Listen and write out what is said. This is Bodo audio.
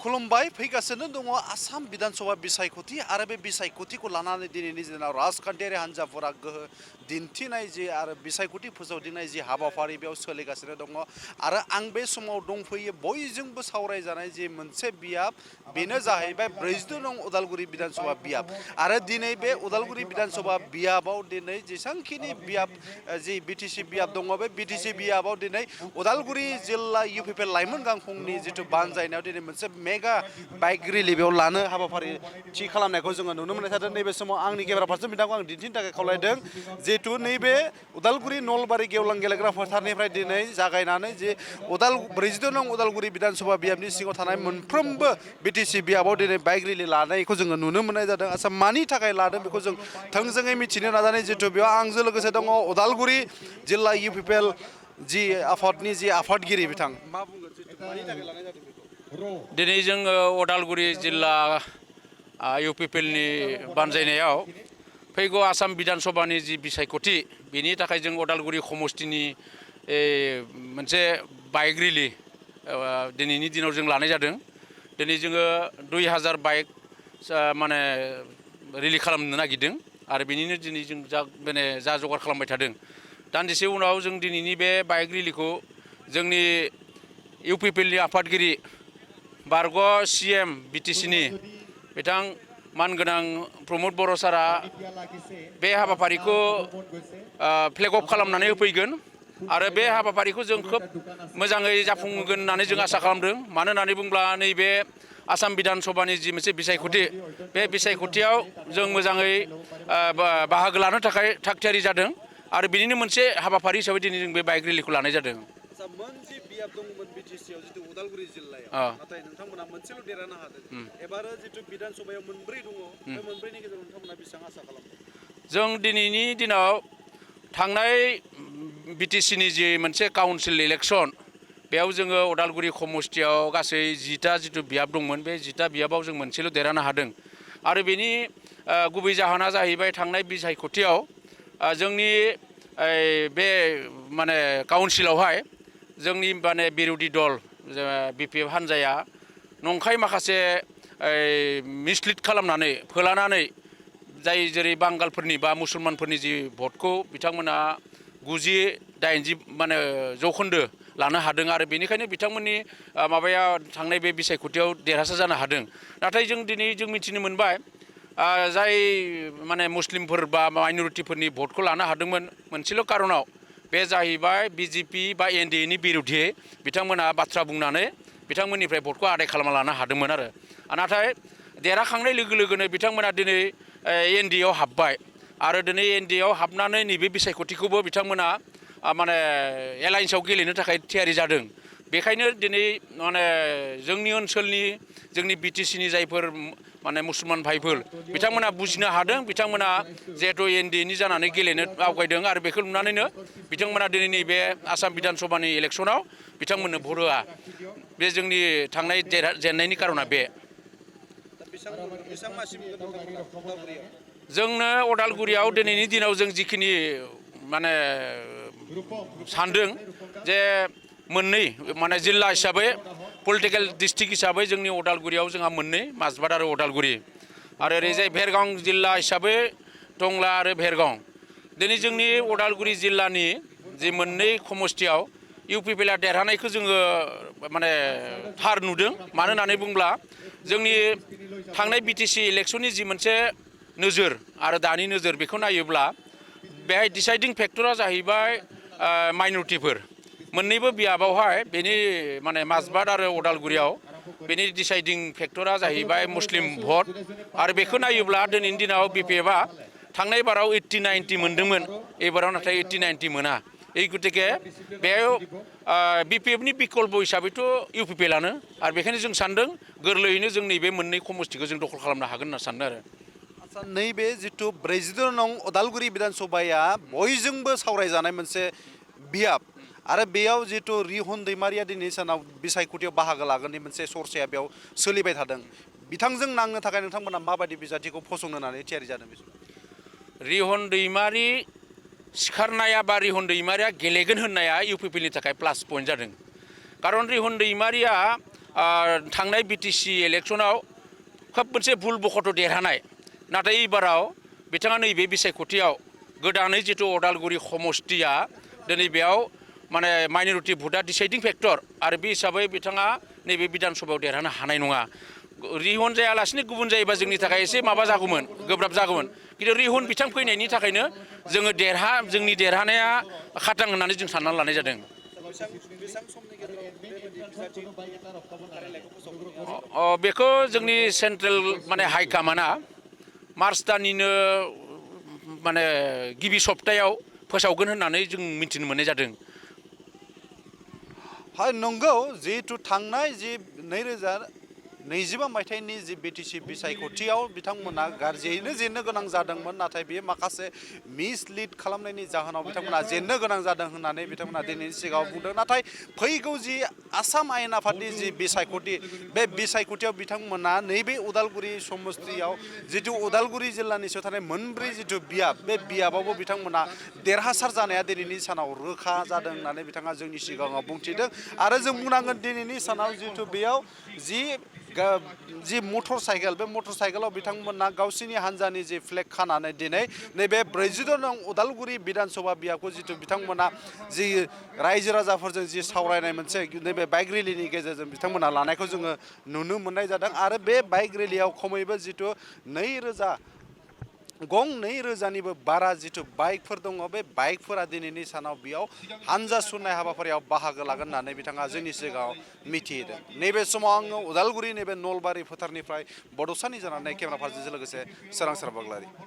खुलुमबाय फैगासिनो दङ आसाम बिधानसभा बिसायख'थि आरो बे बिसायख'थिखौ लानानै दिनैनि दिनाव राजखान्थियारि हान्जाफोरा गोहो दिन्थिनाय जि आरो बिसायख'थि फोसावदिंनाय जि हाबाफारि बेयाव सोलिगासिनो दङ आरो आं बे समाव दंफैयो बयजोंबो सावरायजानाय जि मोनसे बियाब बेनो जाहैबाय 42 नं उदालगुरि बिधानसभा बियाब आरो दिनै बे उदालगुरि बिधानसभा बियाबाव दिनै जेसांखिनि बियाब जि बिटिसि बियाब दङ बे बिटिसि बियाबाव दिनै उदालगुरि जिल्ला इउपिपिएल लाइमोन गांखंनि जिथु बानजायनायाव दिनै मोनसे मेगा बाइक रेलि बेयाव लानो हाबाफारि थि खालामनायखौ जोङो नुनो मोननाय जादों। नैबे समाव आंनि केमेरा पार्सन बिथांखौ आं दिन्थिनो थाखाय खावलायदों जिहेतु नैबे उदालगुरि नलबारि गेवलां गेलेग्रा फोथारनिफ्राय दिनै जागायनानै जे 42 नं उदालगुरि बिधानसभा बियाबनि सिङाव थानाय मोनफ्रोमबो बिटिसि बियाबाव दिनै बाइक रेलि लानायखौ जोङो नुनो मोननाय जादों। आदसा मानि थाखाय लादों बेखौ जों थोंजोङै मिथिनो नाजानाय जिहेतु बेयाव आंजों लोगोसे दङ उदालगुरि जिल्ला इउपिपिएल जि आफादनि जि आफादगिरि बिथां मा बुंगोन जिहेतु मानि थाखाय लानाय जादों बेखौ दिनै जोङो उदालगुरि जिल्ला इउपिपिएलनि बानजायनायाव फैगौ आसाम बिधानसभानि जि बिसायख'थि बेनि थाखाय जों उदालगुरि समस्तिनि मोनसे बाइक रेलि दिनैनि दिनाव जों लानाय जादों। दिनै जोङो 2000 बाइक माने रेलि खालामनो नागिरदों आरो बेनिनो दिनै जों जा जगार खालामबाय थादों। दान्दिसे उनाव जों दिनैनि बे बाइक रेलिखौ जोंनि इउपिपिएलनि आफादगिरि बारग' सिएम बिटिसिनि बिथां मानगोनां प्रमद बर' सारा बे हाबाफारिखौ फ्लेग अफ खालामनानै होफैगोन आरो बे हाबाफारिखौ जों खोब मोजाङै जाफुंगोन होननानै जों आसा खालामदों। मानो होननानै बुङोब्ला नैबे आसाम बिधानसभानि जि मोनसे बिसायख'थि बे बिसायख'थियाव जों मोजाङै बाहागो लानो थाखाय थागथियारि जादों आरो बिनिनो मोनसे हाबाफारि हिसाबै दिनै जों बे बाइक रेलिखौ लानाय जादों। मोनसे बियाब दंमोन बिटिसिआव जितु उदालगुरि जिल्लायाव नाथाय नोंथांमोना मोनसेल' देरहानो हादों। एबार जितु बिधानसभायाव मोनब्रै दङ बे मोनब्रैनि गेजेराव नोंथांमोना बेसेबां आसा खालामदों? जों दिनैनि दिनाव थांनाय बिटिसिनि जि मोनसे काउन्सिल इलेक्सन बेयाव जोङो उदालगुरि समस्तियाव गासै 10टा जितु बियाब दंमोन बे 10टा बियाबाव जों मोनसेल' देरहानो हादों आरो बेनि गुबै जाहोना जाहैबाय थांनाय बिसायख'थियाव जोंनि बे माने काउन्सिलावहाय जोंनि माने बिरोधि दल बिपिएफ हान्जाया नंखाय माखासे मिसलिड खालामनानै फोलानानै जाय जेरै बांगालफोरनि बा मुसलमानफोरनि जि भटखौ बिथांमोना 90-80 माने जौखोन्दो लानो हादों आरो बेनिखायनो बिथांमोननि माबाया थांनाय बे बिसायख'थियाव देरहासार जानो हादों। नाथाय जों दिनै जों मिथिनो मोनबाय जाय माने मुस्लिमफोर बा माइन'रिटिफोरनि भटखौ लानो हादोंमोन मोनसेल' कारनाव बे जाहैबाय बिजेपि बा एनडिएनि बिरुद्धे बिथांमोना बाथ्रा बुंनानै बिथांमोननिफ्राय भटखौ आदाय खालामना लानो हादोंमोन आरो नाथाय देरहाखांनाय लोगो लोगोनो बिथांमोना दिनै एनडिएआव हाबबाय आरो दिनै एनडिएआव हाबनानै नैबे बिसायख'थिखौबो बिथांमोना माने एलायन्सआव गेलेनो थाखाय थियारि जादों। बेखायनो दिनै माने जोंनि ओनसोलनि जोंनि बिटिसिनि जायफोर माने मुसलमान भाइफोर बिथांमोना बुजिनो हादों बिथांमोना जिहेथु एनडिएनि जानानै गेलेनो आवगायदों आरो बेखौ नुनानैनो बिथांमोना दिनै नैबे आसाम बिधानसभानि इलेक्सनाव बिथांमोननो भट होआ। बे जोंनि थांनाय जेननायनि कारना बे जोंनो उदालगुरियाव दिनैनि दिनाव जों जिखिनि माने सानदों जे मोननै माने जिल्ला हिसाबै पलिटिकेल डिस्ट्रिक्ट हिसाबै जोंनि उदालगुरियाव जोंहा मोननै माजबाद आरो उदालगुरि आरो ओरैजाय भेरगाव जिल्ला हिसाबै टंला आरो भेरगाव दिनै जोंनि उदालगुरि जिल्लानि जि मोननै समस्तियाव इउपिपिएलआ देरहानायखौ जोङो माने थार नुदों। मानो होननानै बुङोब्ला जोंनि थांनाय बिटिसि इलेक्सननि जि मोनसे नोजोर आरो दानि नोजोर बेखौ नायोब्ला बेहाय डिसाइडिं फेक्टरा जाहैबाय माइन'रिटिफोर मोननैबो बियाबावहाय बेनि माने माजबाद आरो उदालगुरियाव बेनि डिसाइडिं फेक्टरा जाहैबाय मुस्लिम भट आरो बेखौ नायोब्ला दिनैनि दिनाव बिपिएफआ थांनाय बाराव 80-90 मोनदोंमोन एबाराव नाथाय 80-90 मोना। এই गतिके बेयाव बिपिएफनि बिकल्प हिसाबैथ' इउपिपिएलआनो आरो बेखायनो जों सानदों गोरलैयैनो जों नैबे मोननै समस्तिखौ जों दखल खालामनो हागोन होनना सानदों आरो। आदसा नैबे जिथु 42 नं उदालगुरि बिधानसभाया बयजोंबो सावरायजानाय मोनसे बियाब आरो बेयाव जिथु रिहन दैमारिया दिनै सानाव बिसायख'थियाव बाहागो लागोननि मोनसे सरसाया बेयाव सोलिबाय थादों। बिथांजों नांनो थाखाय नोंथांमोना माबायदि बिजाथिखौ फसंनो होननानै थियारि जादों? रिहन दैमारि सिखारनाया बा रिहन दैमारिया गेलेगोन होननाया इउपिपिएलनि थाखाय प्लास पइन्ट जादों। कारन रिहन दैमारिया थांनाय बिटिसि इलेक्सनाव खोब मोनसे भुल बखथ' देरहानाय नाथाय एबाराव बिथाङा नैबे बिसायख'थियाव गोदानै जिथु अदालगुरि समष्टिया दिनै बेयाव माने माइनरिटि भटआ डिसाइडिं फेक्टर आरो बे हिसाबै बिथाङा नैबे बिधान सभायाव देरहानो हानाय नङा रिहन जायालासिनो गुबुन जायोबा जोंनि थाखाय एसे माबा जागौमोन गोब्राब जागौमोन खिन्थु रिहन बिथां फैनायनि थाखायनो जोङो जोंनि देरहानाया खाथां होननानै जों साननानै लानाय जादों बेखौ जोंनि सेन्ट्रेल माने हाइकामान्डआ मार्च दाननिनो माने गिबि सप्तायाव फोसावगोन होननानै जों मिथिनो मोननाय जादों नंगौ जिहेतु थांनाय जि 2025 मायथाइनि जि बिटिसि बिसायख'थियाव बिथांमोना गाज्रियैनो जेननो गोनां जादोंमोन नाथाय बेयो माखासे मिसलिड खालामनायनि जाहोनाव बिथांमोना जेननो गोनां जादों होननानै बिथांमोना दिनैनि सिगाङाव बुंदों नाथाय फैगौ जि आसाम आयेन आफादनि जि बिसायख'थि बे बिसायख'थियाव बिथांमोना नैबे उदालगुरि समष्टियाव जितु उदालगुरि जिल्लानि सिङाव थानाय मोनब्रै जितु बियाब बे बियाबावबो बिथांमोना देरहासार जानाया दिनैनि सानाव रोखा जादों होननानै बिथाङा जोंनि सिगाङाव बुंथिदों आरो जों बुंनांगोन दिनैनि सानाव जितु बेयाव जि मटर साइकेल बे मटर साइकेलाव बिथांमोना गावसिनि हान्जानि जि फ्लेग खानानै दिनै नैबे 42 नं उदालगुरि बिधानसभा बियाबखौ जितु बिथांमोना जि रायजो राजाफोरजों जि सावरायनाय मोनसे नैबे बाइक रेलिनि गेजेरजों बिथांमोना लानायखौ जोङो नुनो मोननाय जादों आरो बे बाइक रेलियाव खमैबो जितु 2,000निबो बारा जितु बाइकफोर दङ बे बाइकफोरा दिनैनि सानाव बेयाव हानजा सुरनाय हाबाफारियाव बाहागो लागोन होननानै बिथाङा जोंनि सिगाङाव मिथिहोदों नैबे समाव आङो उदालगुरि नैबे नलबारि फोथारनिफ्राय बड'सानि जानानै केमेरा पार्सनजों लोगोसे सोरांसार बाग्लारि